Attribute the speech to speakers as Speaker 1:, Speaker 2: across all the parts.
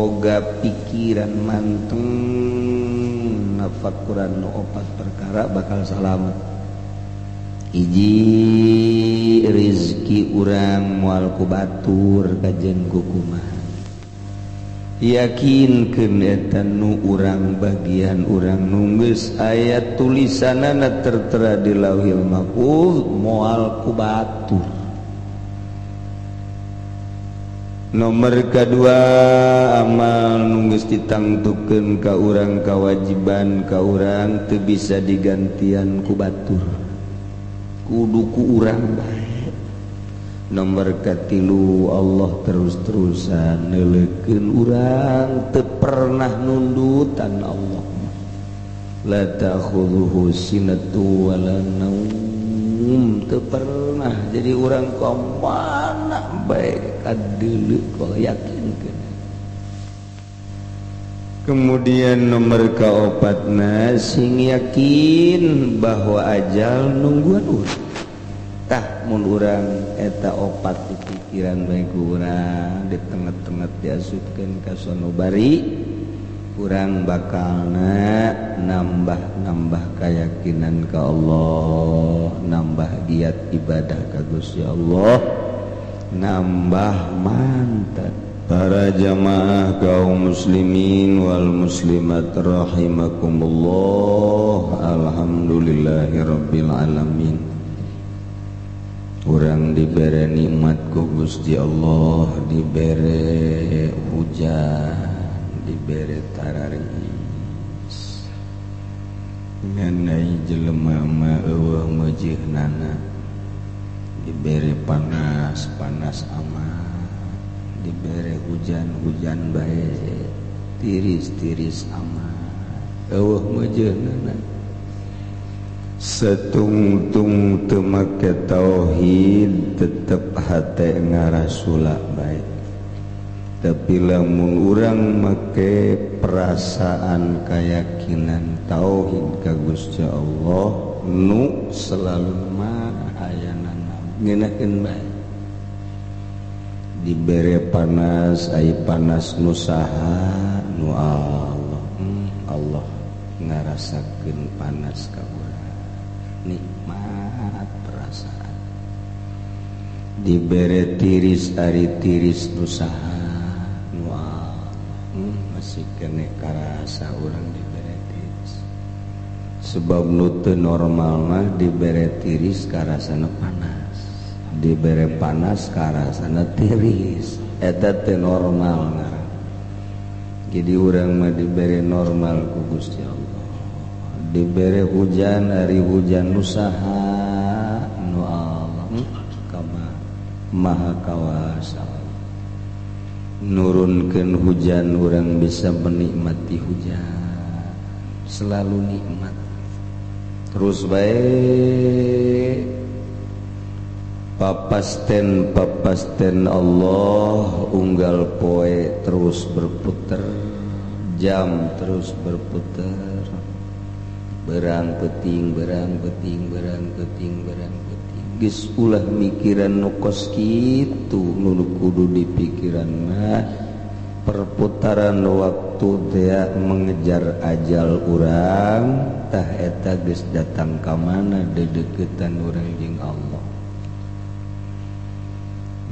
Speaker 1: boga pikiran manteng nafakuran nu opat perkara bakal salamet. Hiji rizki urang moal ku batur kajen ku kumaha. Yakinkeun eta nu urang bagian urang nu geus aya tulisanana tertera di Lauhil Mahfuz moal ku batur. Nomor kedua amal nu geus ditangtukeun ka urang kawajiban ka urang teu bisa digantian ku batur, kudu ku urang bae. Nomor katilu Allah terus-terusan neuleukeun urang teu pernah nundutan Allah. La ta'khudhuhu sinatu wala naum, teu pernah jadi urang ka mana bae kadeuleu kok yakinkeun. Kemudian nomor kaopatna sing yakin bahwa ajal nungguan urang. Tah mun urang eta opat di pikiran bae ku urang di tengah-tengah diasupkeun ka sonobari, urang bakalna nambah-nambah keyakinan ka Allah, nambah giat ibadah ka Gusti Allah, nambah mantap. Para jamaah kaum muslimin wal muslimat rahimakumullah, alhamdulillahirabbil alamin. Urang dibere nikmat ku Gusti Allah, dibere hujan, dibere tararis. Nganai jelema mah eueuh meujeunana, dibere panas, panas amat, dibere hujan, hujan bae, tiris-tiris amat, eueuh meujeunana. Setungtung teu make tauhid tetep hate ngarasula bae. Tapi lamun urang make perasaan keyakinan tauhid ka Gusti Allah nu selalu mah ayanana ngeunakeun bae. Dibere panas ai panas nu saha nu Allah. Allah ngarasakeun panas ka urang, nikmat perasaan. Dibere tiris ari tiris nu saha nu Allah. Masih kene karasa urang dibere tiris. Sebab nu teu normal mah dibere tiris karasana panas, dibere panas karasana tiris, eta teu normal ngaran. Jadi urang mah dibere normal ku Gusti Allah. Dibere hujan ari hujan nu saha nu Allah, kama maha kawasa. Nurunkeun hujan urang bisa menikmati hujan, selalu nikmat terus bae. Papasten papasten Allah unggal poe terus berputar, jam terus berputar, berang peting berang peting berang peting berang peting. Geus ulah mikiran nu kos kitu, nu kudu dipikiran mah perputaran waktu dia mengejar ajal urang. Tah eta geus datang ka mana dedeketan urang jeung Allah.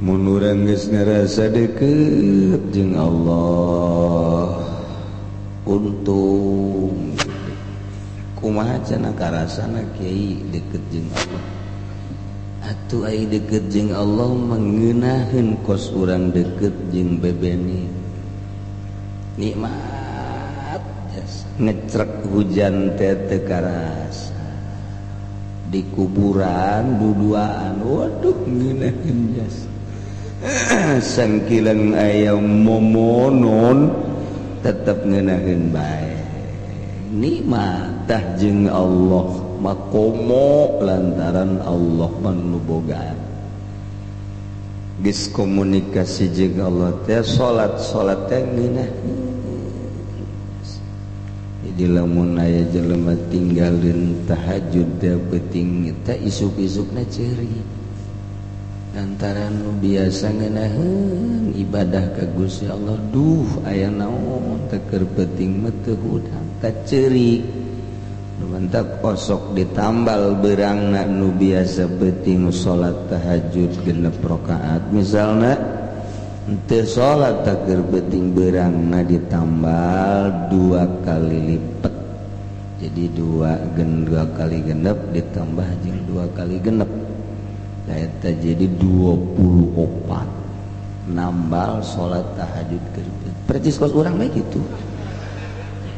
Speaker 1: Mun urang geus ngarasa deket jeung Allah, untung. Kumaha cenah karasana kiai deket jeung Allah? Atuh ai deket jeung Allah mangeunaheun kos urang deket jeung bebeni. Nikmat jasa ngecrek hujan teh teu karasa. Di kuburan duduaan, waduh ngeunaheun jasa. Sangkilang aya momonon tetep ngeunaheun bae. Nikmat tah jeung Allah makomo lantaran Allah mah nu bogaan. Geus komunikasi jeung Allah teh salat-salat teh ngeunaheun. Jadi lamun aya jelema tinggalin tahajud teh peuting teh isuk-isukna ceurik. Lantaran nu biasa ngeunaheun ibadah ka Gusti Allah duh aya naon teh keur peuting mah teu hudang kaceurik nu mantak osok ditambal beurangna nu biasa peuting salat tahajud 6 rakaat misalna teu salat teh keur peuting beurangna ditambal 2 kali lipat. Jadi 2 kali genep ditambah jeung 2 kali genep. Eta jadi 24 nambal salat tahajud keur percis kos urang bae kitu.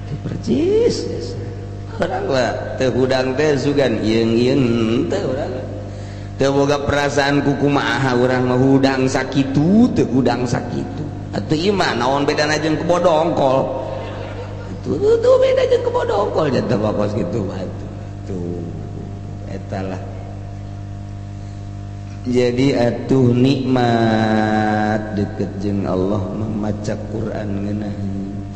Speaker 1: Teu percis. Urang lah teu hudang teh sugan ieung-ieung teu urang. Teu boga perasaan kukumaha urang mah hudang sakitu teu hudang sakitu. Atuh ieu mah naon bedana jeung kebo dongkol. Tuh tuh beda jeung kebo dongkol jatuh kos kitu mah tuh. Eta lah. Jadi atuh nikmat deket jeung Allah maca Quran ngeunaheun,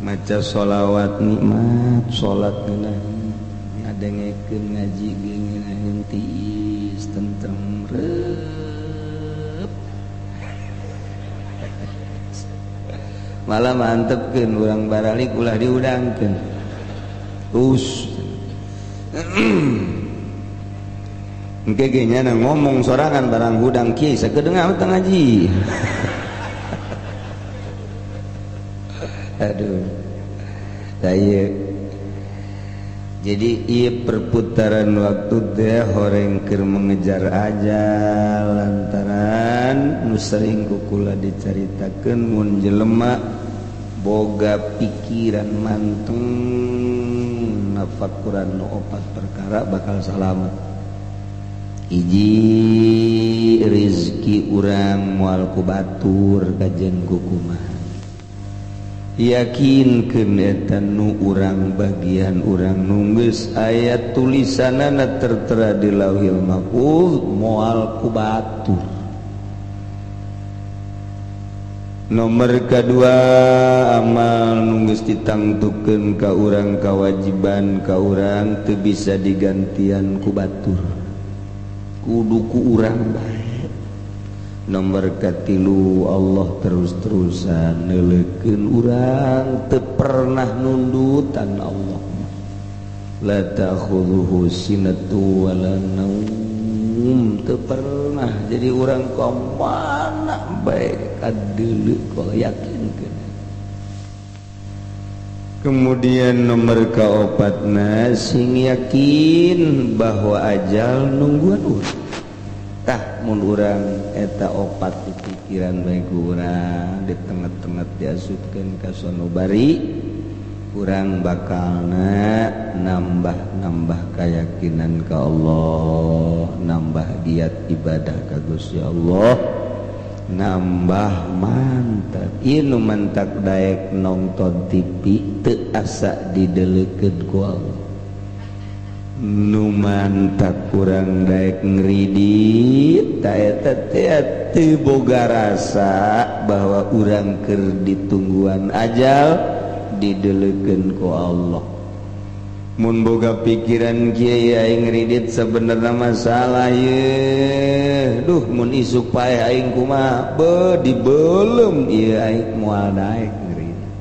Speaker 1: maca sholawat nikmat, salat ngeunaheun, ngadengekeun ngaji ge ngeunaheun tiis tentrem reup. Malah mantepkeun urang baralik ulah diudangkeun. Us. Engke ge nya ngomong sorangan barang hudang kieu sakedeung teu ngaji. Aduh. Tah ieu. Jadi ieu perputaran waktu teh horeng keur mengejar ajal lantaran nu sering ku kula dicaritakeun mun jelema boga pikiran manteng nafakuran nu opat perkara bakal salamet. Hiji rizki urang moal ku batur kajen ku kumaha. Yakinkeun eta nu urang bagian urang nunggeus aya tulisanana tertera di Lauhil Mahfuz moal ku batur. Nomor kedua amal nunggeus ditangtukeun ka urang kawajiban ka urang teu bisa digantian ku batur. Kudu ku urang bae. Nomor katilu Allah terus-terusan neuleukeun urang teu pernah nundutan Allah. La ta'khudhuhu sinatu wala naum, teu pernah jadi urang ka mana bae kadeuleu kok yakinkeun. Kemudian nomor kaopatna sing yakin bahwa ajal nungguan urang. Tah mun urang eta opat di pikiran bae ku urang di tengah-tengah diasupkeun ka sonobari urang bakalna nambah-nambah keyakinan ka Allah, nambah giat ibadah ka Gusti Allah, nambah mantap. Ieu nu mantak daek nonton TV teu asa dideleukeun ku Allah. Nu mantak kurang daek ngridit ta eta teh teu boga rasa bahwa urang keur ditungguan ajal dideleukeun ku Allah. Mun boga pikiran kieu aing ngridit sebenarnya masalah ye. Duh mun isuk paeh aing kumaha be dibeuleum ieu aing moal daek ngridit.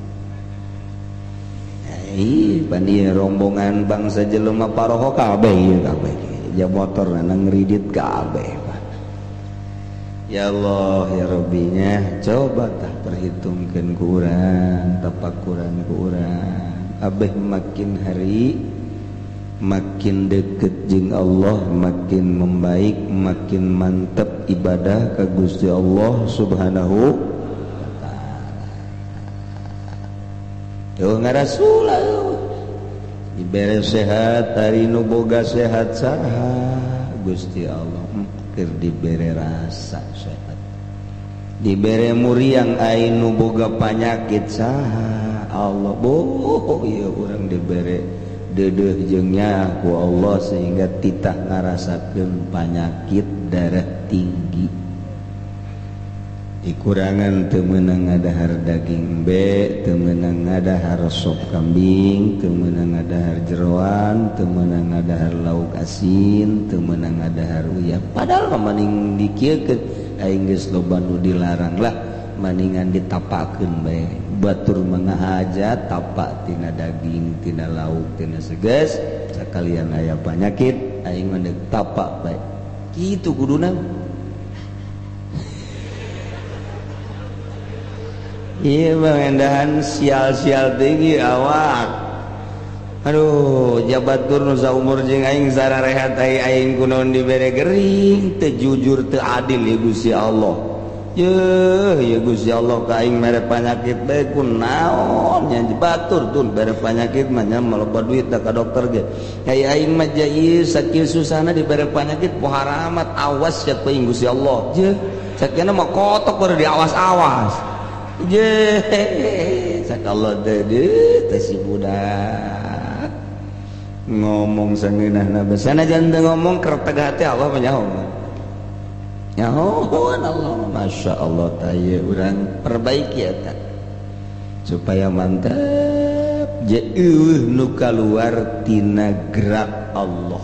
Speaker 1: Ih pan ieu rombongan bangsa jelema paroho kabeh ieu kabeh. Ja motorna ngridit kabeh. Ya Allah ya Rabbinya coba tah perhitungkeun ku urang tapakuran ku urang. Abeh makin hari makin deket jeung Allah, makin membaik, makin mantep ibadah ka Gusti Allah Subhanahu wa taala. Yo ngarasula dibere sehat ari nu boga sehat saha Gusti Allah keur dibere rasa sehat. Dibere muriang ai nu boga panyakit saha Allah. Boh ieu urang dibere deudeuh jeung nyaah ku Allah sehingga titah ngarasakeun panyakit darah tinggi. Dikurangan teu meunang ngadahar daging embe, teu meunang ngadahar sop kambing, teu meunang ngadahar jeroan, teu meunang ngadahar lauk asin, teu meunang ngadahar uyah. Padahal mah maning dikieukeun aing geus loba nu dilarang lah, maningan ditapakeun bae. Batur mah ngahaja tapak tina daging, tina lauk, tina seges, sakalian aya panyakit aing mah deuk tapak bae. Kitu kuduna. Iya pengendahan sial-sial tinggi awak. Aduh, jabat tur nu saumur jeung aing sararehat aing kunaon dibere gering, teu jujur teu adil ya Gusti Allah. Yeuh, ya Gusti Allah ka aing mere panyakit bae kunaon nya batur tun bere panyakit mah nya maloba duit da ka dokter ge. Kaya aing mah ieu sakieu susahna dibere panyakit pohara amat awas sia teuing Gusti Allah. Jeuh, sakieu mah kotok baru diawas-awas. Je, sakallah teh teh si budak ngomong sangeunahna sanajan teu ngomong kerteg hati Allah mah nyaho. Nyahoan Allah, Masya Allah tah ieu urang perbaiki eta supaya mantap. Je eueuh nu kaluar tina gerak Allah,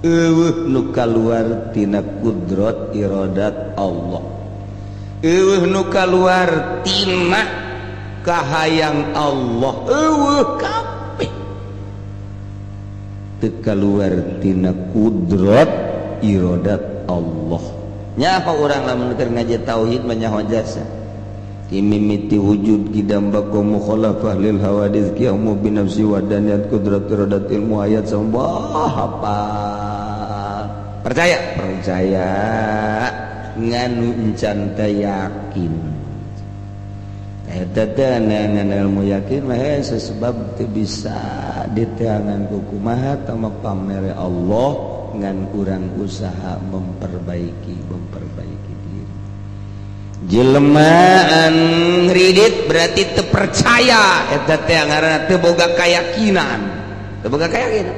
Speaker 1: eueuh nu kaluar tina kudrat iradat Allah, eueuh nu kaluar tina kahayang Allah, eueuh kabeh teu kaluar tina kudrat iradat Allah. Nyaho urang lamun keur ngaji tauhid mah nyaho jasa kimimiti wujud kidam bako mukhalafah lil hawadits qiyamu bi nafsi wa daniyat kudrat iradat ilmu hayat sambah apa percaya percaya nganu encan teh yakin. Eta teh ngan ilmu yakin mah sebab teu bisa diteangan ku kumaha tama pamere Allah ngan urang usaha memperbaiki diri. Jelema ngridit berarti teu percaya eta teh ngaranna teu boga keyakinan. Teu boga keyakinan.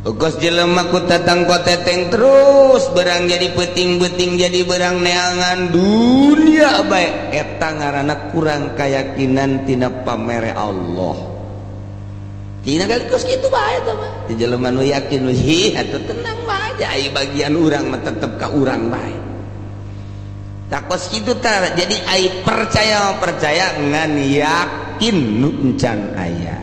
Speaker 1: Ukos jelema ku tatang koteteng terus berang jadi peting-peting jadi berang neangan dunia bae eta ngaranna kurang keyakinan tina pamere Allah. Tina kali kos kitu bae eta mah. Di jelema nu yakin hi atuh tenang bae ai bagian urang mah tetep ka urang bae. Takos kitu tah jadi ai percaya percaya ngan yakin nu encan aya.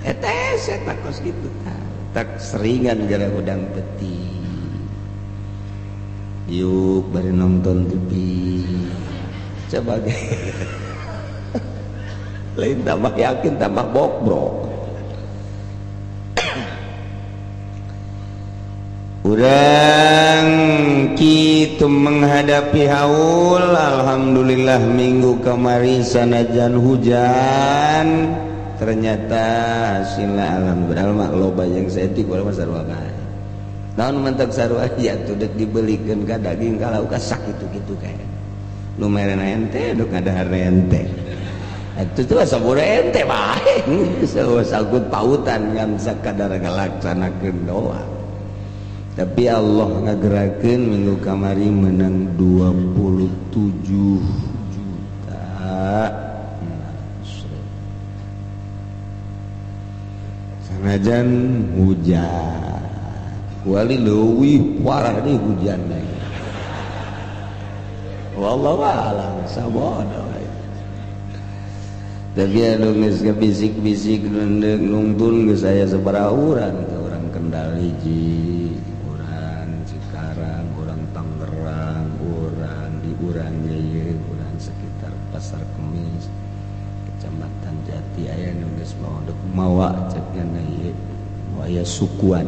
Speaker 1: Eta hese takos kitu tah. Tak seringan gara udang peti yuk bari nonton TV coba ge lain tambah yakin tambah bokbrok. Urang kitu menghadapi haul alhamdulillah minggu kamari sanajan hujan ternyata hasilnya alhamdulillah mah loba yang saeutik bae mah sarua bae. Naon mentek sarua ya atuh deuk dibelikeun ka daging ka lauk ka sakitu-kitu kae. Nu merena ente duk ngadahar ente. Atuh teh sabura ente bae. Sangkut pautan ngan sakadar ngalaksanakeun doa. Tapi Allah ngagerakeun minggu kamari menang 27 juta. Sanajan hujan wali leuwih parah deui hujan deui. Wallahu a'lam sabodo. Tapi anu geus bisik-bisik nungtun geus aya sabaraha urang teh urang Kendal hiji, urang Cikarang, urang Tangerang, urang di urang ieu, urang sekitar Pasar Kemis, Kecamatan Jati aya nu geus mawa deuk mawa cek nya ieu aya sukuan.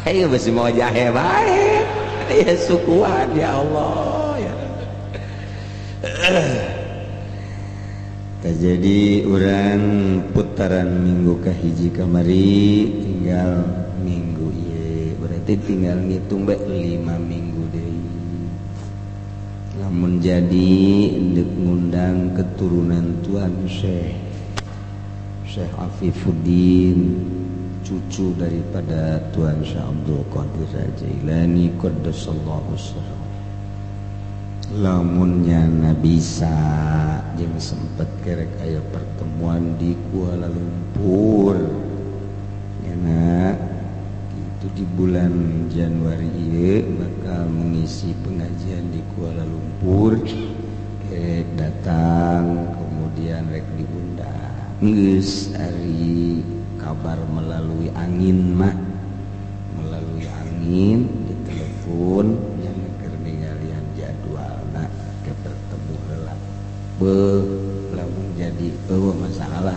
Speaker 1: Hayu besi mawa jahe bae. Aya sukuan ya Allah ya. Jadi urang putaran minggu kahiji kamari tinggal minggu ieu berarti tinggal ngitung bae 5 minggu deui. Lamun jadi deuk ngundang keturunan Tuan Syekh Syekh Afifuddin, cucu daripada Tuan Syekh Abdul Qadir Jailani qaddasallahu sirrahu. Lamunnya na bisa jeung sempet kerek aya pertemuan di Kuala Lumpur nyana itu di bulan Januari ieu bakal mengisi pengajian di Kuala Lumpur, kerek datang kemudian rek diundang geus ari kabar melalui angin mah, melalui angin di telepon yang keur ningalian jadwalna ke bertemu heula beuh lamun jadi eueuh masalah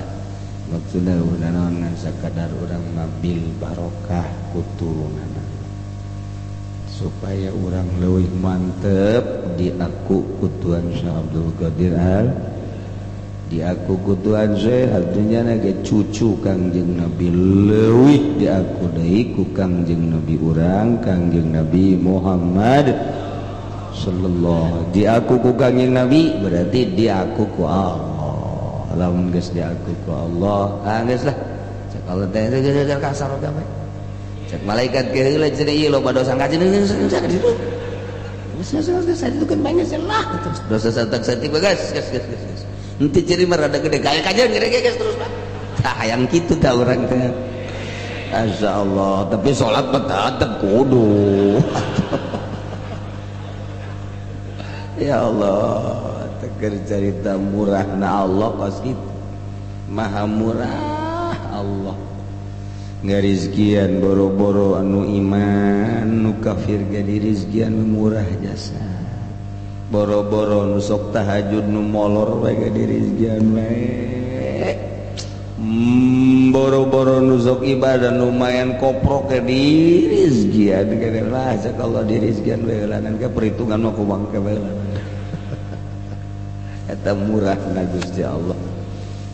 Speaker 1: maksudna naon ngan sakadar urang ngabil barokah kuturunanna supaya urang leuwih mantep diaku ku Tuhan Syekh Abdul Qadir Al diaku ku Tuhan Syekh artinya ge cucu Kangjeng Nabi leuwih diaku deui ku Kangjeng Nabi urang Kangjeng Nabi Muhammad sallallahu diaku ku Kangjeng Nabi berarti diaku ku Allah. Lamun geus diaku ku Allah ah geus lah cek Allah teh kasar oge bae cek malaikat ge heula cenah ieu loba dosa ngaji ditu geus geus geus itu kan banyak lah dosa santak saeutik geus geus geus geus henteu ciri mah rada gede kaya kajian gede geus terus mah tah hayang kitu tah urang teh masyaallah tapi salat mah tetep kudu. Ya Allah teker carita murahna Allah kos kitu maha murah Allah ngarizkian boro-boro anu iman nu kafir ge dirizkian murah jasa boro-boro nu sok tahajud nu molor bae ge dirizkian bae boro-boro nu sok ibadah lumayan koprok ge dirizkian gede lah cek Allah dirizkian bae heulanan ke perhitungan mah kumaha ke bae eta murahna Gusti Allah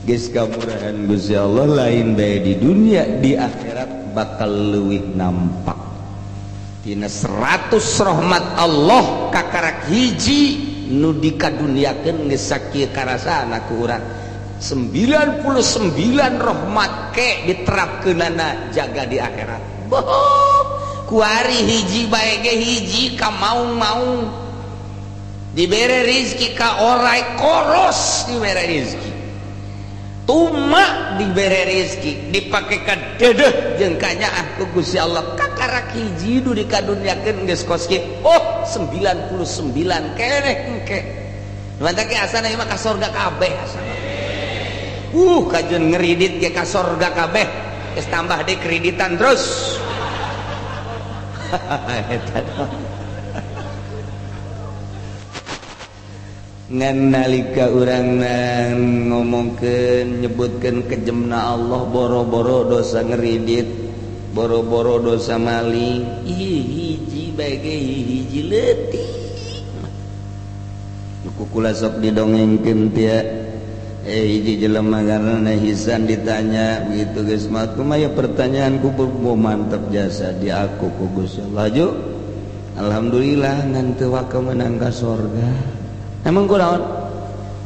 Speaker 1: geus kamurahan Gusti Allah lain bae di dunia di akhirat bakal leuwih nampak tina 100 rahmat Allah kakarak hiji nu dikaduniakeun geus sakieu karasana ku urang 99 rahmat ke diterapkeunana jaga di akhirat. Bohong kuari hiji bae ge hiji ka maung-maung dibere rizki ka orai koros dibere rizki tuma dibere rizki dipake ka dedeh jeung kanyaah ku Gusti Allah kakarak hiji nu dikaduniakeun geus kos kieu oh 99 keneh engke mantap ge asana ieu mah ka sorga kabeh asana kajeun ngeridit ge ka sorga kabeh geus tambah deui kreditan terus. Eta ngan nalika urang ngomongkeun nyebutkeun kejemna Allah boro-boro dosa ngeridit boro-boro dosa maling hiji bae ge hiji leutik nu kukula sok didongengkeun teh hiji jelema karena hisan ditanya begitu geus maot kumaha pertanyaan kubur mantep jasa di aku ku Gusti Allah laju alhamdulillah ngan teu waka meunang ka sorga. Emang kunaon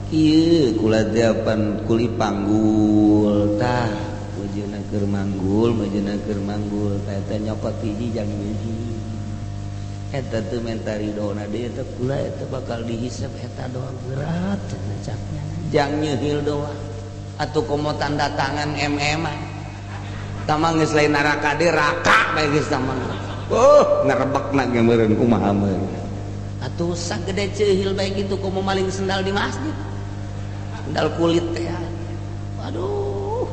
Speaker 1: kieu kula teh pan kuli panggul tah ujuna keur manggul majuna keur manggul tah eta nyokot hiji jang hiji eta teu menta ridona deui eta kula eta bakal dihisab eta doang berat cenah caknya jang nyeuhil doang atuh komo tanda tangan MM-an tamang geus lain neraka deui raka bae geus tamang ngerebekna ge meureun kumaha meureun atuh sagede ceuhil bae kitu komo maling sendal di masjid sendal kulit teh aduh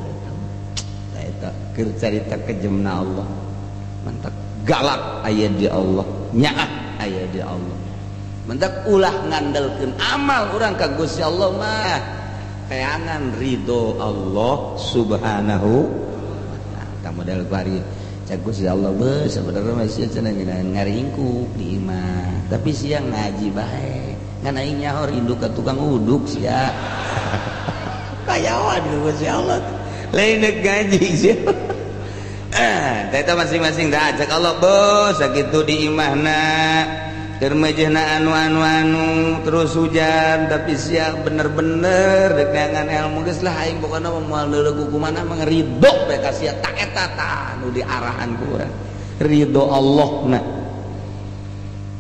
Speaker 1: eta eta keur carita kejemna Allah mantak galak aya di Allah nyaah aya di Allah mantak ulah ngandelkeun amal urang ka Gusti Allah mah teangan ridho Allah subhanahu wa ta'ala model bari cak Gusti Allah beuh sebenarnya masih cenah ngaringkuk di imah tapi siang ngaji bae ngan aing nyaho rindu ka tukang uduk sia kayawan ku Gusti Allah lain deuk ngaji sia eta masing-masing dah cak Allah beuh sakitu di imahna keur meujeuhna anu-anu-anu terus hujan tapi sia bener-bener deuk neangan ilmu geus lah aing pokona moal leuleug hukumanna mah ridho bae ka sia tak eta tah nu diarahan ku urang ridho Allah na.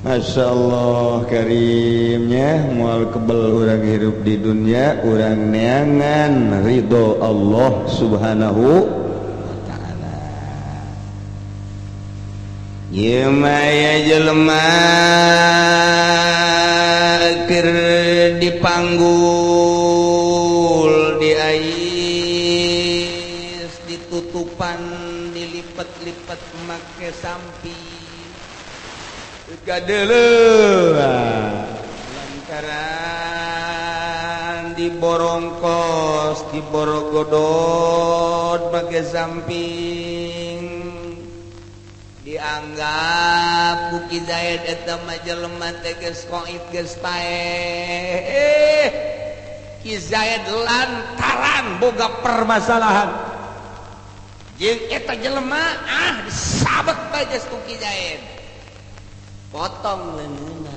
Speaker 1: Masya Allah karimnya, mual kebel urang hirup di dunia, urang neangan ridho Allah Subhanahu wa Ta'ala. Ieu mah aya jelema keur dipanggul, diais, ditutupan, dilipet-lipet make samping lantaran diborongkos, diborogodot pakai samping, dianggap ku Ki Zaid eta mah jelema teh geus koit, geus paeh. Eh, Ki Zaid lantaran boga permasalahan jeung eta jelema, ah, disabet bae geus ku Ki Zaid, potong leungeunna.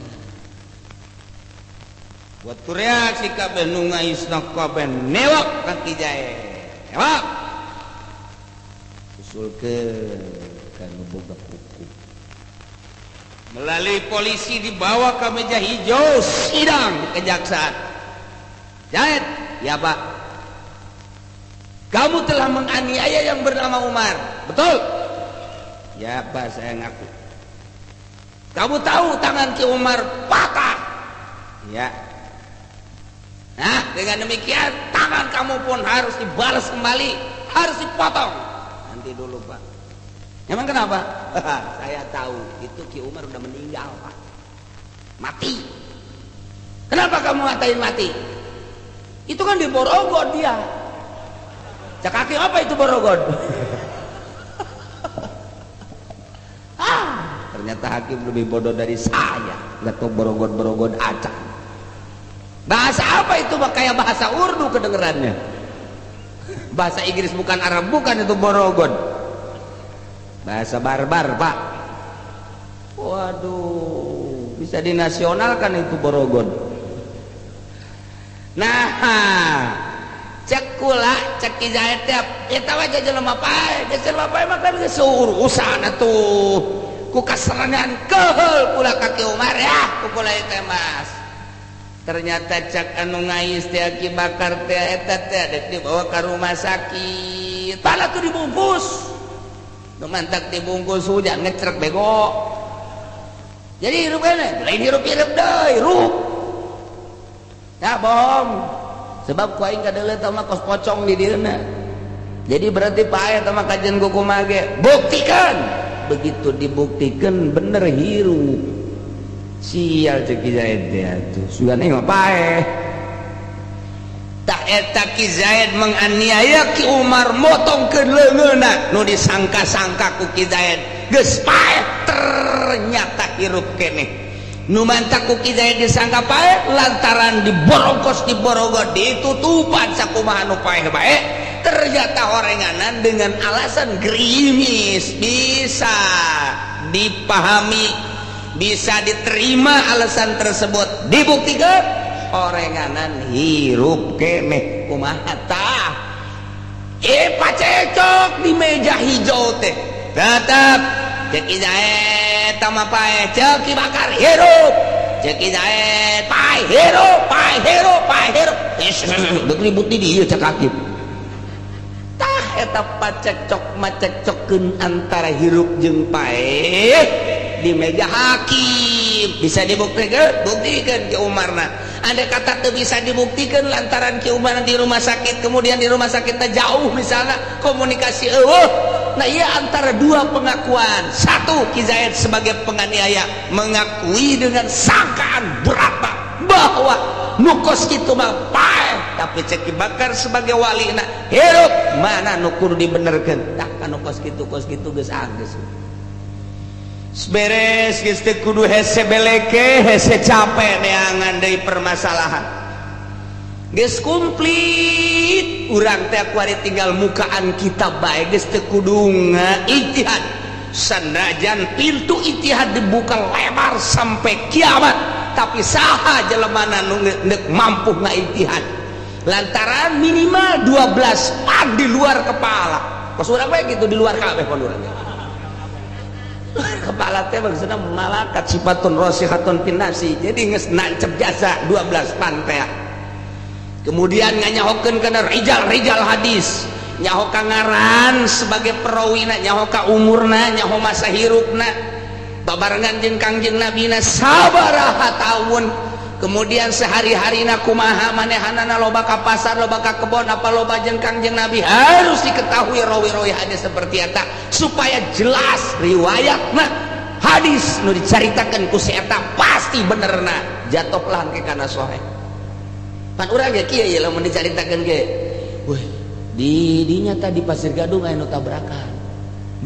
Speaker 1: Waktu reaksi kabeh nu ngaisna, kabeh newak ka Ki Zaid, newak usulkeun ka nu boga hukum. Melalui polisi dibawa ke meja hijau sidang di kejaksaan. "Zaid." "Ya, Pak." "Kamu telah menganiaya yang bernama Umar, betul?" "Ya, Pak, saya ngaku." "Kamu tahu tangan Ki Umar patah?" "Ya." "Nah, dengan demikian tangan kamu pun harus dibalas kembali, harus dipotong." "Nanti dulu, Pak. Emang kenapa?" "Saya tahu itu Ki Umar udah meninggal, Pak, mati. Kenapa kamu ngatain mati? Itu kan di Borogod dia." Cek hakim, "Apa itu Borogod?" Ah, ternyata hakim lebih bodoh dari saya, nggak tahu Borogod Borogod acak. Bahasa apa itu? Kayak bahasa Urdu kedengerannya, bahasa Inggris bukan, Arab bukan. Itu Borogod bahasa barbar, Pak. Waduh, bisa dinasionalkan itu Borogod. Nah, cek kula, cek Ki Zaid teh, eta mah jelema paeh, geus jelema paeh mah kan geus urusan atuh. Ku kaserangan keheul kula ka Ki Umar ya, ku kula teh, Mas. Ternyata cak anu ngais teh, Ki Bakar teh, eta teh dek dibawa ke rumah sakit, pala tuh dibungkus. Nu mantak dibungkus hujan ngecrek bego. Jadi hirup keneh, lain hirup-hirup deui, hirup. Ya bohong. Sebab ku aing kadeuleu mah kos pocong di dieuna. Jadi berarti paeh mah kajian kumaha ge. Buktikan. Begitu dibuktikan bener hirup. Sial, cek Ki Zaid teh atuh. Sugana mah paeh. Tak eta Ki Zaid menganiaya Ki Umar, motongkeun leungeunna, nu disangka-sangka ku Ki Zaid geus paeh ternyata hirup keneh. Nu mantak ku Ki Zaid disangka paeh lantaran diborongkos, diborogot, ditutupan sakumaha nu paeh bae, ternyata orenganan dengan alasan gerimis. Bisa dipahami, bisa diterima alasan tersebut. Dibuktikan orenganan hirup keneh. Kumaha tah? Eh, pacecok di meja hijau teh tetap cek Ki Zaid mah paeh, cek Ki Bakar hirup, cek Ki Zaid paeh hirup, paeh hirup, paeh hirup. Dek ribut di dieu, cek hakim. Tah, eta pacekcok macekcokkeun antara hirup jeung paeh di meja hakim bisa dibuktikan, buktikan ke Umarna. Ada kata tuh bisa dibuktikan lantaran Ki Umar di rumah sakit, kemudian di rumah sakitnya jauh, misalnya komunikasi eueuh. Nah, iya, antara dua pengakuan. Satu, Ki Zaid sebagai penganiaya mengakui dengan sangkaan berapa bahwa nu kos kitu mah paeh, tapi cek Ki Bakar sebagai wali na hirup, mana nu kudu dibenerkeun? Tah, kanu kos kitu, kos kitu geus geus beres, geus teu kudu hese beleke, hese capek neangan deui permasalahan, geus komplit. Urang teh kuari tinggal mukaan kitab bae, geus teu kudu ijtihad. Sanajan pintu ijtihad dibuka lebar sampai kiamat, tapi saha jelemana nu mampu ngaijtihad lantaran minimal 12 pan di luar kepala? Pas urang bae gitu, di luar kabeh pan urang. Kepala teh maksudna malakat sifatun rasikhatun fin nafsi. Jadi geus nancep jasa 12 pan teh. Kemudian nganyahokeun kana rijal-rijal hadis, nyaho ka ngaran sebagai perawina, nyaho ka umurna, nyaho masa hirupna, babarengan jeung Kangjeng Nabina sabaraha tahun, kemudian sehari-harina kumaha, manehanana loba ka pasar, loba ka kebon, apa loba jeung Kangjeng Nabi. Harus diketahui rawi-rawi hadis seperti eta supaya jelas riwayatna. Hadis nu dicaritakeun ku si eta pasti benerna, jatuhlah ke kana soheh. Pan urang ge kieu ye, lamun dicaritakeun ge, weh, di dinya tadi Pasir Gadung aya nu tabrakan,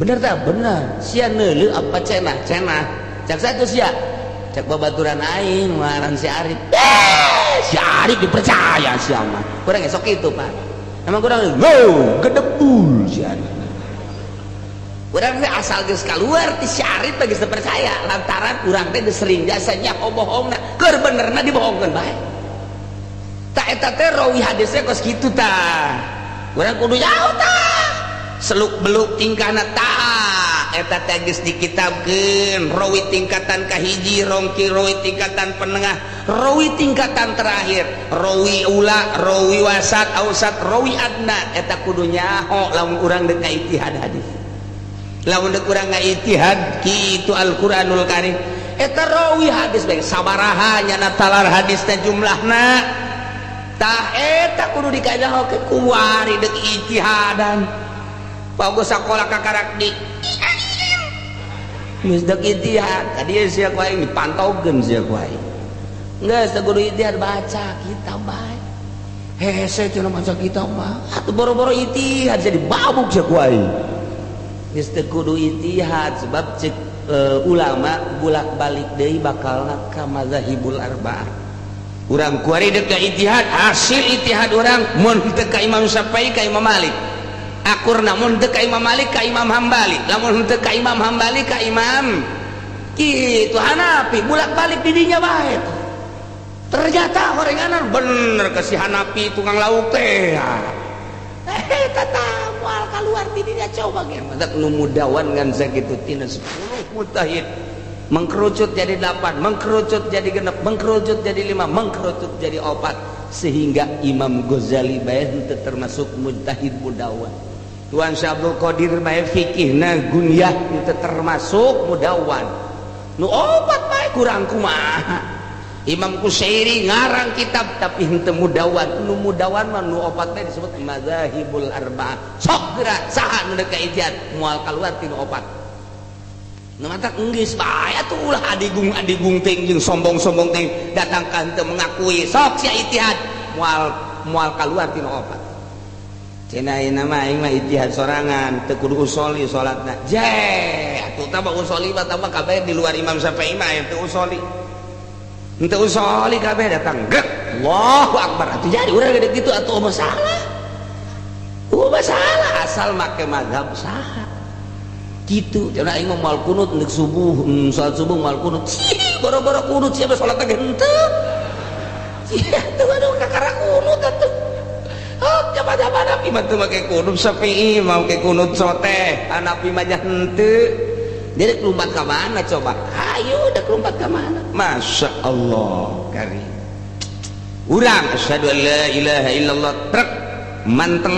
Speaker 1: bener tak? Bener. Sia neuleu apa cenah? Cenah cak satu sia, cak babaturan aing ngaran si Arif. Eh, si Arif dipercaya sia mah. Kurang esok itu, Pak, emang kurang go gedebul si Arif. Urang teh asal geus keluar ti si Arif geus teu percaya, lantaran urang teh geus sering jasanya bohongna, keur benerna dibohongkeun bae. Tak, eta teh rawi hadisnya kos kitu. Tah, urang kudu jauh tah seluk beluk tingkahna. Tah, eta teh geus dikitabkeun rawi tingkatan kahiji, rongki rawi tingkatan penengah, rawi tingkatan terakhir, rawi ula, rawi wasat, ausat, rawi adna. Eta kudu nyaho lamun urang deuk ijtihad hadis, lamun deuk urang ijtihad kitu Al-Qur'anul Karim. Eta rawi hadis bae sabaraha nyana talar hadis teh jumlahna. Tah, eta kudu dikajahokeun kuari deuk ijtihadan. Pago sakola kakarak di geus deuk ijtihad tadi sia ku aing dipantaukeun, sia ku aing geus teu kudu ijtihad, baca kitab bae. Hese cenah maca kitab mah atuh boro-boro ijtihad jadi babuk sia ku aing. Geus teu kudu ijtihad, sebab cek ulama bulak-balik deui bakalna ka mazahibul arba'ah. Urang kuari dek ka ijtihad, hasil ijtihad urang mun teu ka Imam Syafi'i ka Imam Malik akurna, mun teu ka Imam Malik ka Imam Hambali, lamun teu ka Imam Hambali ka Imam kitu Hanafi, bulak-balik di dinya bae. Ternyata horenganan bener ke si Hanafi tukang lauk teh. Eh, tata moal keluar di dinya. Coba ge matak nu mudawan ngan sakitu, tina 10 mujtahid mengkerucut jadi 8, mengkerucut jadi 6, mengkerucut jadi 5, mengkerucut jadi 4, sehingga Imam Ghazali bae henteu termasuk mujtahid mudawan. Tuan Syekh Abdul Qadir bae fikihna gunyah henteu termasuk mudawan. Nu 4 bae kurang kumaha? Imam Kusyairi ngarang kitab tapi henteu mudawan. Nu mudawan mah nu 4 bae disebut mazahibul arba'ah. Sok geura saha nu deuk ijtihad, moal kaluar tinu 4. Nu matak enggeus bae atuh, ulah adigung-adigung teh jeung sombong-sombong teh datang ka henteu mengakui. Sok sia ijtihad, moal moal kaluar tina 4. Cenah ayeuna mah aing mah ijtihad sorangan, teu kudu usoli salatna. Je atuh tah usoli mah tambah kabeh di luar Imam Syafi'i mah teu usoli, henteu usoli kabeh datang gek Allahu Akbar atuh. Jadi urang gede gitu atuh masalah, oh masalah asal make mazhab saha gitu. Cenah aing mah moal kunut untuk subuh, salat subuh moal kunut. Cih, boro-boro kunut siapa salat ge henteu sia tuh. Aduh, kakara kunut atuh. Oh, coba Hanafi mah teu make kunut, Syafi'i mah make kunut sote, Hanafi mah henteu. Jadi lompat ke mana coba? Ayo, udah lompat ke mana? Masya Allah karim. Urang asyhadu an la ilaha illallah trek manteng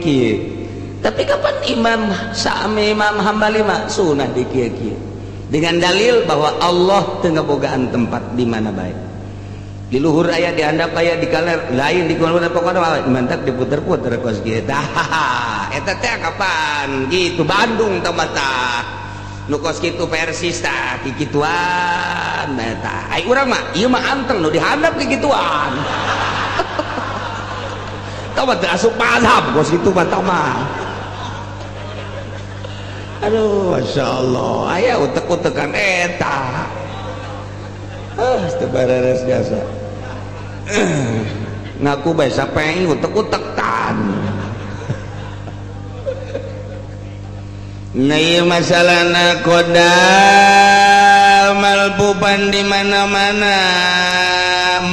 Speaker 1: kieu. Tapi kapan Imam Sami, Imam Hambali mah sunah di kieu kieu dengan dalil bahwa Allah teu ngabogaan tempat di mana baik, di luhur aya, di handap aya, di kaler lain, di kulon, pokoknya mantap diputer-puter kos kieu. Tah, eta teh kapan gitu Bandung tah mata nu kos kitu Persis tah kikituan eta. Ai urang mah ieu mah anteng nu dihandap kikituan. Tah mah teu asup mazhab kos kitu mah tah mah. Aduh, Masya Allah, aya utek-utekan eta. Ah, teu bareres jasa ngaku bae sape utek-utekan. Nah, ieu masalahna kodal malpupan di mana-mana,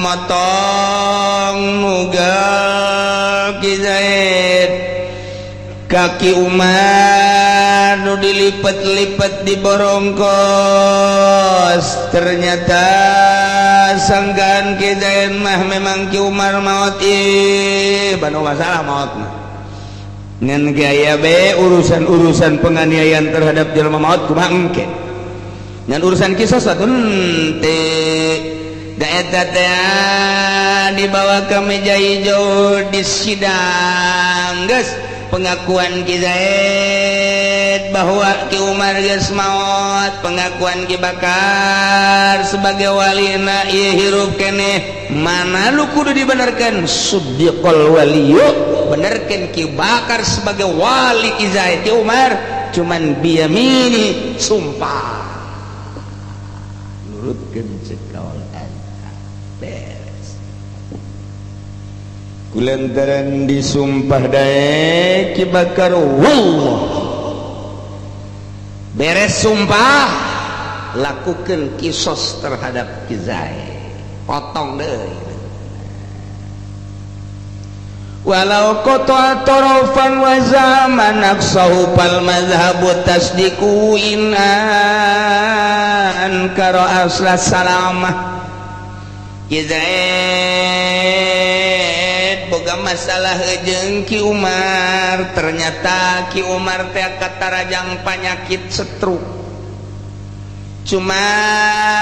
Speaker 1: motong nugal Ki Zaid kaki Umar. nu dilipet-lipet di borongkos ternyata sangkaan Ki Zaid mah memang Ki Umar maot ih banu masalah maot mah ngan gaya be urusan-urusan penganiayaan terhadap jelema maot kumaha engke ngan urusan kisos atuh henteu da eta teh dibawa ke meja hijau di sidang geus pengakuan Ki Zaid bahwa Ki Umar geus maot, pengakuan Ki Bakar sebagai walina ieu hirup keneh, mana lu kudu dibenarkan suddiqal waliyu, benerkeun Ki Bakar sebagai wali Ki Zaid. Ki Umar cuman biyamini sumpah nurutkeun cek kaul eta beres. Kulantaran disumpah daek Ki Bakar wallah beres sumpah lakukan kisos terhadap Ki Zaid potong deui walau qata'a tarafan wa zaman aqsahu fal madhhabu tasdiqu in ankara asla salamah. Ki Zaid boga masalah jeung Ki Umar, ternyata Ki Umar teh katarajang panyakit stroke, cuman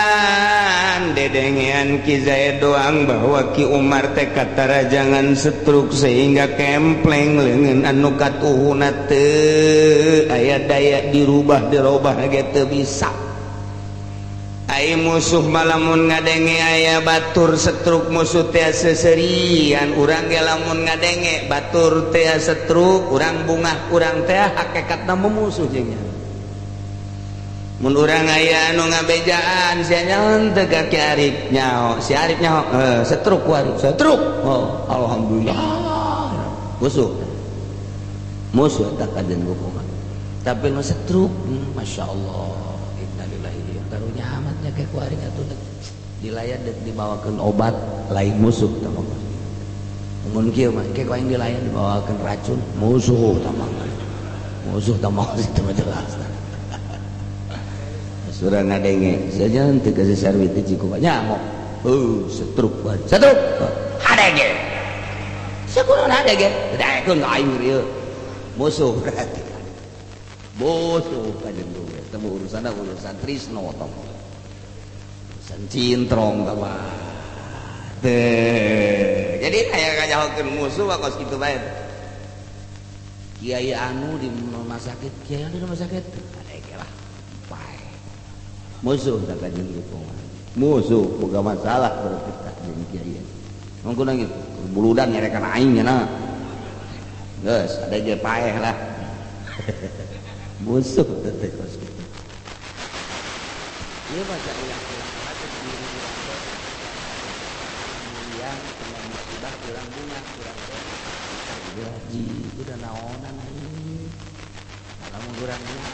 Speaker 1: dedengean Ki Zaid doang bahwa Ki Umar teh katarajangan stroke sehingga kempleng leungeun anu katuhuna teu aya daya dirubah dirobah ge teu bisa. Ai musuh malamun ngadenge aya batur stroke musuh teh seserian, urang ge lamun ngadenge batur teh stroke urang bungah urang teh hakikatna memusuh jeung nya. Mun urang aya anu ngabejaan sia nyaho teu ka Ki Arif nyaho, si Arif nyaho stroke ku Arif stroke, oh alhamdulillah musuh musuh eta kajen hukuman tapi nu stroke masyaallah innalillahi karunya amatnya kayak ku ari atuh dilayan dek dibawakeun obat lain musuh tah mah. Mun kieu mah ke ku aing dilayan dibawakeun racun musuh tah mah, musuh tah mah itu mah jelas. Surah ngadenge saja teu kasih sarwi teh ciku nyaho stroke stroke hadege sakunaon hadege daekeun ka aing ieu musuh berarti musuh kajen gue temu urusan urusan trisno tong urusan cintrong tah mah teh. Jadi aya kanyahokeun musuh mah kos kitu bae. Kiai anu di rumah sakit, kiai anu di rumah sakit hadege lah pae musuh tak kajen gitu musuh boga masalah berarti tak jeung kiai mangkuna gitu buludan nyerekan aing nya geus ada je paeh lah musuh teh kos kitu. Ieu mah ulang-ulang teh diri urang teh yang kena musibah urang bunga urang teh gaji udah naonan aing lamun urang gitu.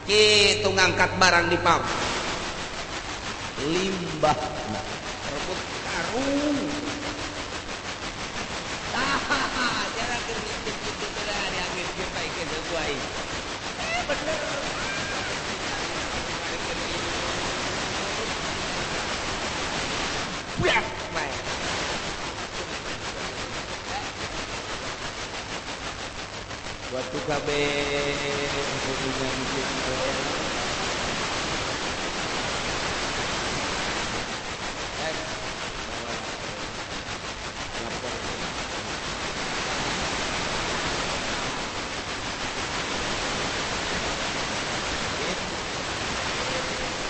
Speaker 1: Gitu ngangkat barang di pam limbah rebut karung tah jarak gitu dah diambil kita ieu sesuai bener buak bae. Waktu kabeh hubungan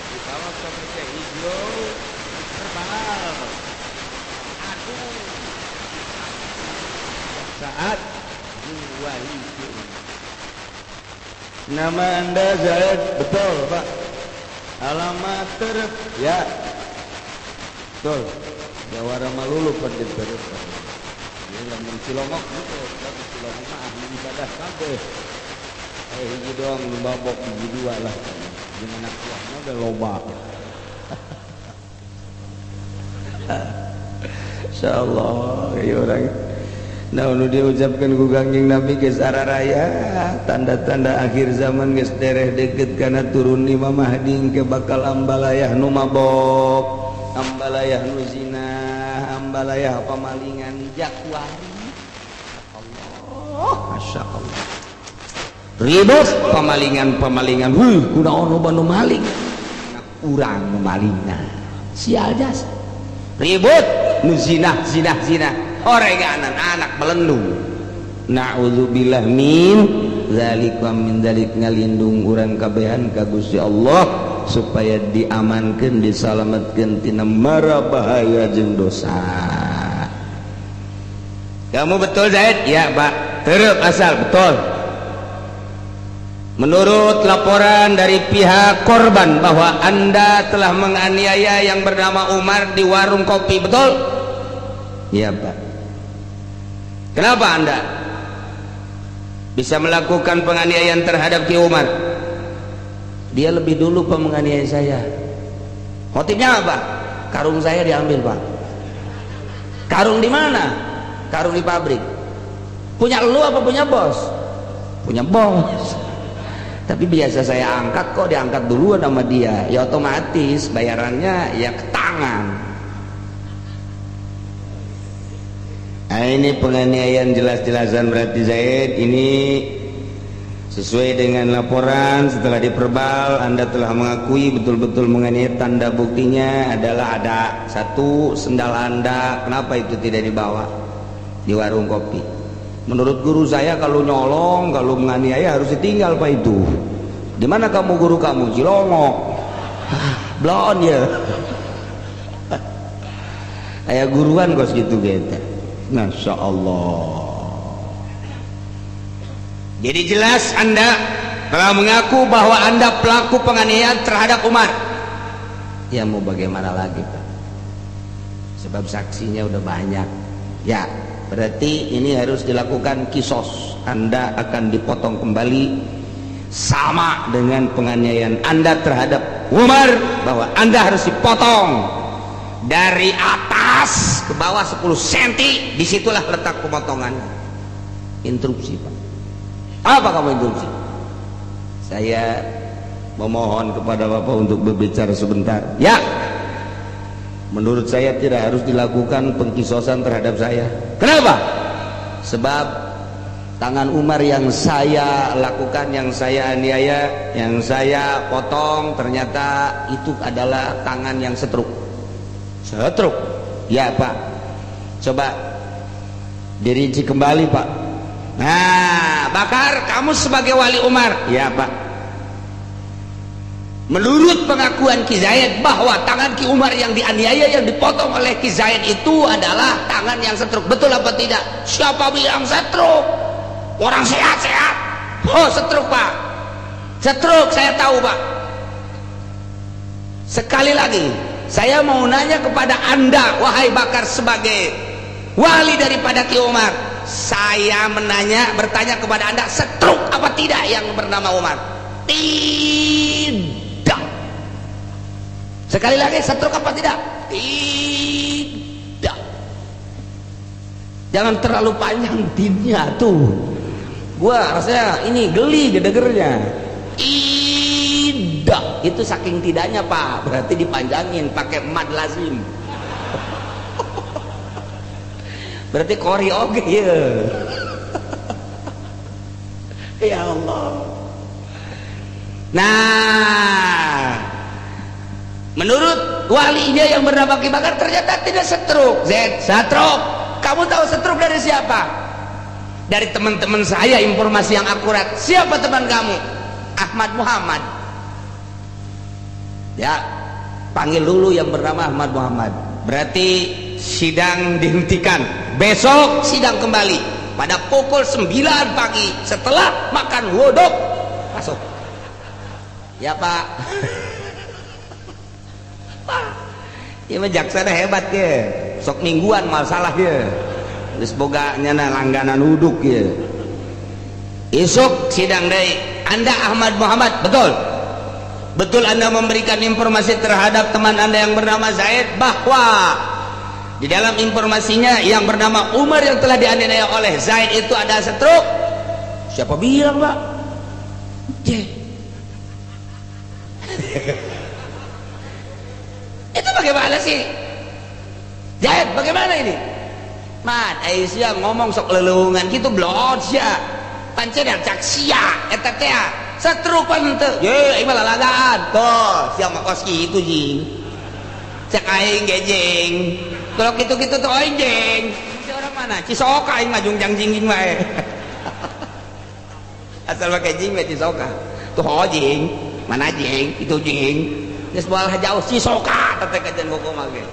Speaker 1: dibawa ke meja hijau terbal aduh saat dua hijau Nama Anda Zaid, betul, Pak. Alamat Terep, ya. Betul. Jawara Malulu pada Terep. Ini lamun Cilongok gitu, tapi Cilongok mah ahli ibadah kabeh. Eh, hiji doang nu mabok, hiji dua lah. Jeung anak buahna udah loba. Insyaallah ieu urang. Nah, nu diucapkan ku Kangjeng Nabi geus araraya tanda-tanda akhir zaman geus dereh deket kana turun Imam Mahdi ke bakal ambalayah nu mabok, ambalayah nu zina, ambalayah pamalingan jakwari. Allah, Masya Allah. Ribut pamalingan-pamalingan. Huh, kunaon loba nu maling? Anak urang nu malingna. Sial jas. Ribut nu zina, zina, zina. Oreganan anak melendung. Na'udzubillah min dzalik wa min dzalik, ngalindung urang kabehan ka Gusti Allah supaya diamankeun, disalametkeun tina mara bahaya jeung dosa. Kamu betul Zaid? Ya, Pak. Terep asal betul. Menurut laporan dari pihak korban bahwa Anda telah menganiaya yang bernama Umar di warung kopi, betul? Ya, Pak. Kenapa Anda bisa melakukan penganiayaan terhadap Ki Umar? Dia lebih dulu Pak menganiaya saya. Motifnya apa? Karung saya diambil, Pak. Karung di mana? Karung di pabrik. Punya lu apa punya bos? Punya bos. Tapi biasa saya angkat kok diangkat duluan sama dia. Ya otomatis bayarannya ya ke tangan. Nah, ini penganiayaan jelas-jelasan berarti Zaid. Ini sesuai dengan laporan setelah diperbal Anda telah mengakui betul-betul menganiaya. Tanda buktinya adalah ada satu sendal Anda, kenapa itu tidak dibawa di warung kopi? Menurut guru saya kalau nyolong, kalau menganiaya harus ditinggal Pak itu. Di mana kamu guru kamu? Cilongok. Blon ya. Kayak guruan kos gitu gitu. Masya Allah. Jadi jelas Anda telah mengaku bahwa Anda pelaku penganiayaan terhadap Umar. Ya mau bagaimana lagi Pak? Sebab saksinya udah banyak. Ya, berarti ini harus dilakukan kisos. Anda akan dipotong kembali sama dengan penganiayaan Anda terhadap Umar, bahwa Anda harus dipotong dari atas ke bawah 10 cm, disitulah letak pemotongannya. Interupsi Pak. Apa kamu interupsi? Saya memohon kepada Bapak untuk berbicara sebentar. Ya, menurut saya tidak harus dilakukan pengkisosan terhadap saya. Kenapa? Sebab tangan Umar yang saya lakukan, yang saya aniaya, yang saya potong, ternyata itu adalah tangan yang setruk. Setruk? Ya Pak. Coba dirinci kembali Pak. Nah, Bakar, kamu sebagai wali Umar. Ya Pak. Menurut pengakuan Ki Zaid bahwa tangan Ki Umar yang dianiaya, yang dipotong oleh Ki Zaid itu adalah tangan yang setruk. Betul apa tidak? Siapa bilang setruk? Orang sehat-sehat. Oh, setruk Pak. Setruk, saya tahu Pak. Sekali lagi, saya mau nanya kepada Anda, wahai Bakar sebagai wali daripada Ki Umar. Saya menanya, bertanya kepada Anda, setruk apa tidak yang bernama Umar? Tidak. Sekali lagi, setruk apa tidak? Tidak. Jangan terlalu panjang tidnya tuh. Gua rasanya ini geli gedegernya. Tidak. Itu saking tidaknya Pak, berarti dipanjangin pakai mad lazim. Berarti kori oge ya. Ya Allah. Nah, menurut walinya yang bernama Ki Bakar ternyata tidak setruk. Z, setruk. Kamu tahu setruk dari siapa? Dari teman-teman saya, informasi yang akurat. Siapa teman kamu? Ahmad Muhammad. Ya, panggil dulu yang bernama Ahmad Muhammad. Berarti sidang dihentikan. Besok sidang kembali pada pukul 9 pagi setelah makan wodok. Masuk ya, Pak. Pak, ieu mah jaksana hebat ya, sok mingguan masalah ya, geus boga nyana langganan uduk ya. Isuk sidang deui. Anda Ahmad Muhammad, betul? Betul Anda memberikan informasi terhadap teman Anda yang bernama Zaid bahwa di dalam informasinya yang bernama Umar yang telah dianiaya oleh Zaid itu ada stroke? Siapa bilang, Pak? J. Itu bagaimana sih? Zaid, bagaimana ini? Mat, Aisyah ngomong sok lelungan gitu blot sia. Pancen yang cak sia eta teh stroke pan teu. Ye, ieu mah lalagaan. Tuh, sia mah kos kitu jing. Cek aing ge jing. Kalau gitu-gitu tuh aing jeng. Si orang mana? Cisoka aing mah jungjang jingjing wae. Asal pakai jing mah Cisoka. Tuh ho jing. Mana jing? Itu jing. Geus moal jauh Cisoka teh kajian kumaha ge.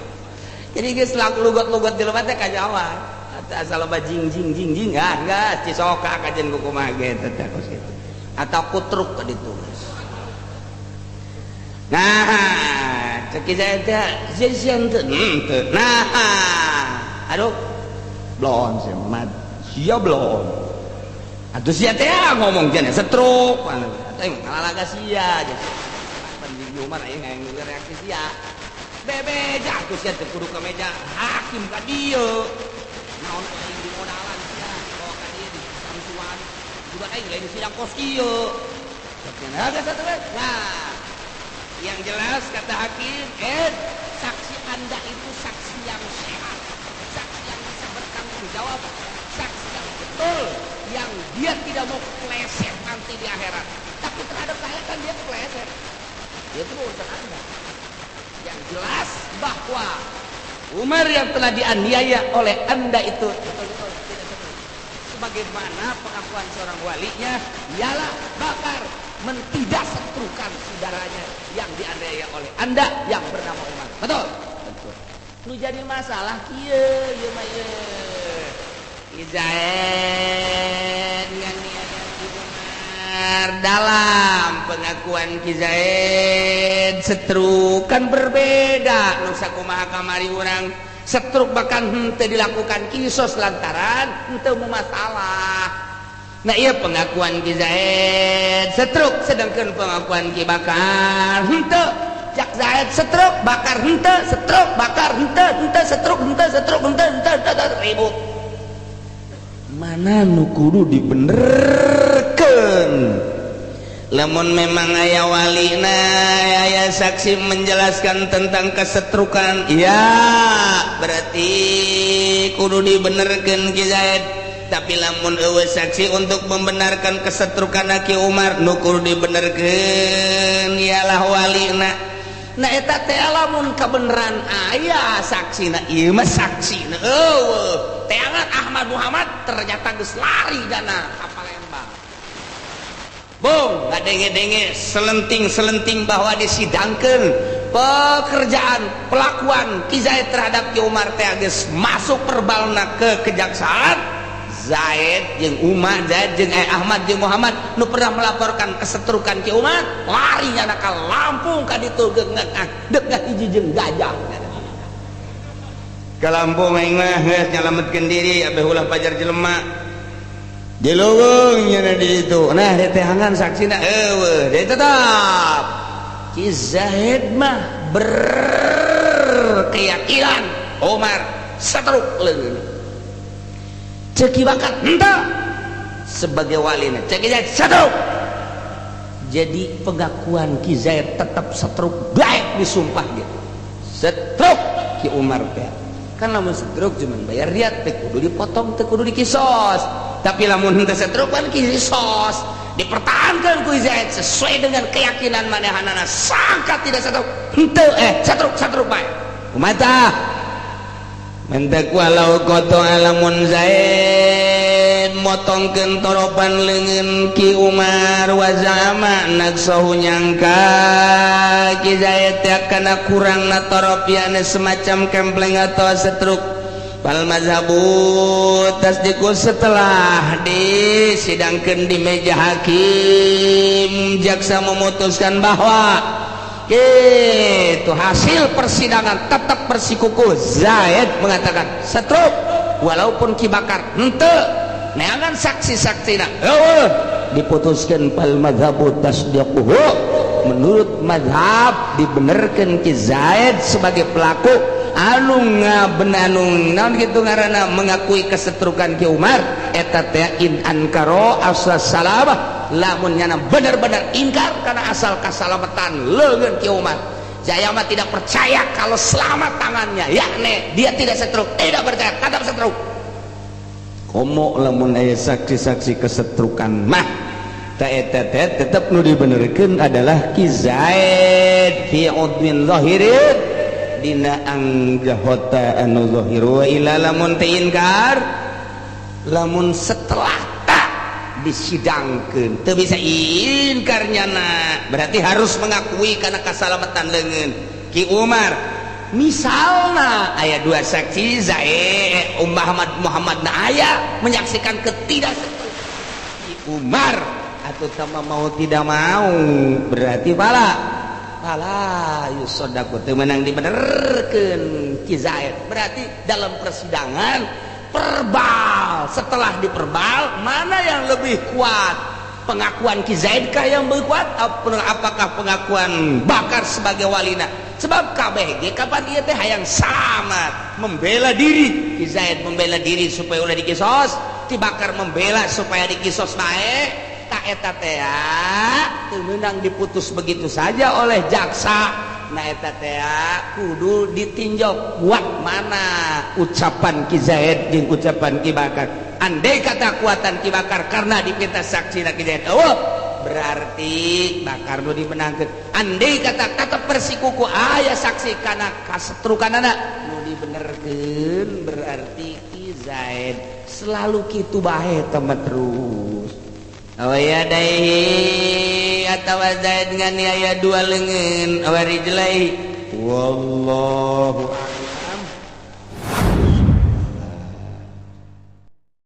Speaker 1: Jadi geus lugot-lugot di lemah teh kanyawan. Asal loba jing jing jing jing ah geus Cisoka kajian kumaha ge teh kos kitu. Atau kutruk ka ditu. Nah, cek saya teh sia teu. Nah, aduh. Blon sia mat. Sia blon. Atuh sia teh ngomong cenah stroke. Atuh ngalalaga sia. Pan di Umar aing hayang reaksi sia. Bebeja atuh sia teu kudu ka meja hakim ka dieu. Naon aing di modalan sia, bawa ka dieu di samsuan. Juga aing lain sidang kos kieu. Nah, yang jelas kata hakim, saksi Anda itu saksi yang sehat, saksi yang bisa bertanggung jawab, saksi yang betul, yang dia tidak mau kepleset nanti di akhirat. Tapi terhadap saya kan dia kepleset. Itu urusan Anda. Yang jelas bahwa Umar yang telah dianiaya oleh Anda itu betul-betul tidak betul. Sebagaimana pengakuan seorang walinya, ialah Bakar mentidak setrukan saudaranya yang dianiaya oleh Anda yang bernama Umar. Betul? Betul. Nu jadi masalah kieu ieu mah ieu. Ki Zaid nganiaya Ki Umar, dalam pengakuan Ki Zaid setruk kan berbeda. Nu sakumaha kamari urang setruk bahkan henteu dilakukan kisos lantaran henteu masalah. Nah, iya pengakuan Ki Zaid setruk, sedangkan pengakuan Ki Bakar henteu. Cak Zaid setruk, Bakar henteu, setruk, Bakar henteu, henteu setruk, henteu setruk, henteu henteu henteu, ribut. Mana nu kudu dibenerkeun? Lamun memang aya walina, aya saksi menjelaskan tentang kesetrukan, ya berarti kudu dibenerkeun Ki Zaid. Tapi lamun eueuh saksi untuk membenarkan kesetrukan Ki Umar, nu kudu dibenerkeun ialah walina. Nah, eta teh lamun kebenaran aya saksina, ieu mah saksina eueuh. Teangan Ahmad Muhammad ternyata geus lari dana ka Palembang. Bung, ngadenge-denge selenting-selenting bahwa disidangkeun pekerjaan pelakuan Ki Zaid terhadap Ki Umar teh geus masuk perbalna ke kejaksaan. Zaid jeung Umar, Zaid jeung Ahmad jeung Muhammad nu pernah melaporkan kesetrukan Ki Umar lari nyana ka Lampung ka ditu dek hiji jeung gajah. Ke Lampung aing mah geus nyalametkeun diri abeh ulah pajar jelema. Di leuweung nya di ditu. Nah, diteangan saksina eueuh, dia tetap Ki Zaid mah berkeyakinan Umar setruk leungeun. Cek Ki Bakar henteu sebagai walina, cek Ki Zaid setruk. Jadi pengakuan Ki Zaid tetap setruk, baik disumpah gitu. Setruk Ki Umar teh. Kan lamun setruk cuman bayar diat teh kudu dipotong, teh kudu dikisos. Tapi lamun henteu setruk kan kisos. Dipertahankan ku Zaid sesuai dengan keyakinan manehanana sangka tidak setruk. Henteu setruk setruk bae. Kumaha tah? Mentek walau koto alamun Zaid motongkeun toropan leungeun Ki Umar wa zama nagsahu nyangka Ki Zaid teh kana kurangna torop yakni semacam kempleng atau setruk. Fal mazhabu tasdiqu setelah disidangkeun di meja hakim, jaksa memutuskan bahwa itu hasil persidangan tetap bersikukuh Zaid mengatakan setruk, walaupun Ki Bakar henteu neangan saksi-saksina eueuh, diputuskan fal mazhabu tasdiquhu, menurut mazhab dibenerkeun Ki Zaid sebagai pelaku anu ngabenanung naon kitu ngaranna mengakui kesetrukan Ki Umar eta teh in ankaro asal salamah, lamun nyana benar-benar ingkar karena asal kasalamatan leungeun Ki Umar. Jaya mah tidak percaya kalau selamat tangannya, yakni dia tidak setruk, tidak percaya tetap setruk. Komo lamun aya saksi-saksi kesetrukan mah ta eta teh tetep nu dibenerkeun adalah Ki Zaid fi udwin zahirin dina anggota anu zahir. Wa ila lamun teu inkar, lamun setelah tak disidangkeun teu bisa inkar nyana, berarti harus mengakui karena kasalamatan leungeun Ki Umar. Misalna aya dua saksi, Zaid Muhammad, Muhammad na aya menyaksikan ketidak Ki Umar atau sama mau tidak mau berarti pala pala yusodaku teu meunang dibenerkeun Ki Zaid. Berarti dalam persidangan perbal, setelah diperbal mana yang lebih kuat, pengakuan Ki Zaid kah yang lebih kuat, apakah pengakuan Bakar sebagai walina? Sebab KBG kapan ieu teh hayang selamat membela diri. Ki Zaid membela diri supaya ulah dikisos, Ki Bakar membela supaya dikisos bae. Tak eta teh teu meunang diputus begitu saja oleh jaksa. Nah, eta teh kudu ditinjau kuat mana ucapan Ki Zaid jeung ucapan Ki Bakar. Andai kata kuatan Ki Bakar karena dipinta saksi Ki Zaid, oh berarti Bakar nu dimenangkeun. Andai kata kata persikuku aya saksi kana kasetrukanana, nu dibenerkeun berarti Ki Zaid. Selalu kitu bae teman terus. Aw yadaihi atawa Zaid nganiaya dua leungeun aw rijlaihi, wallahu a'lam.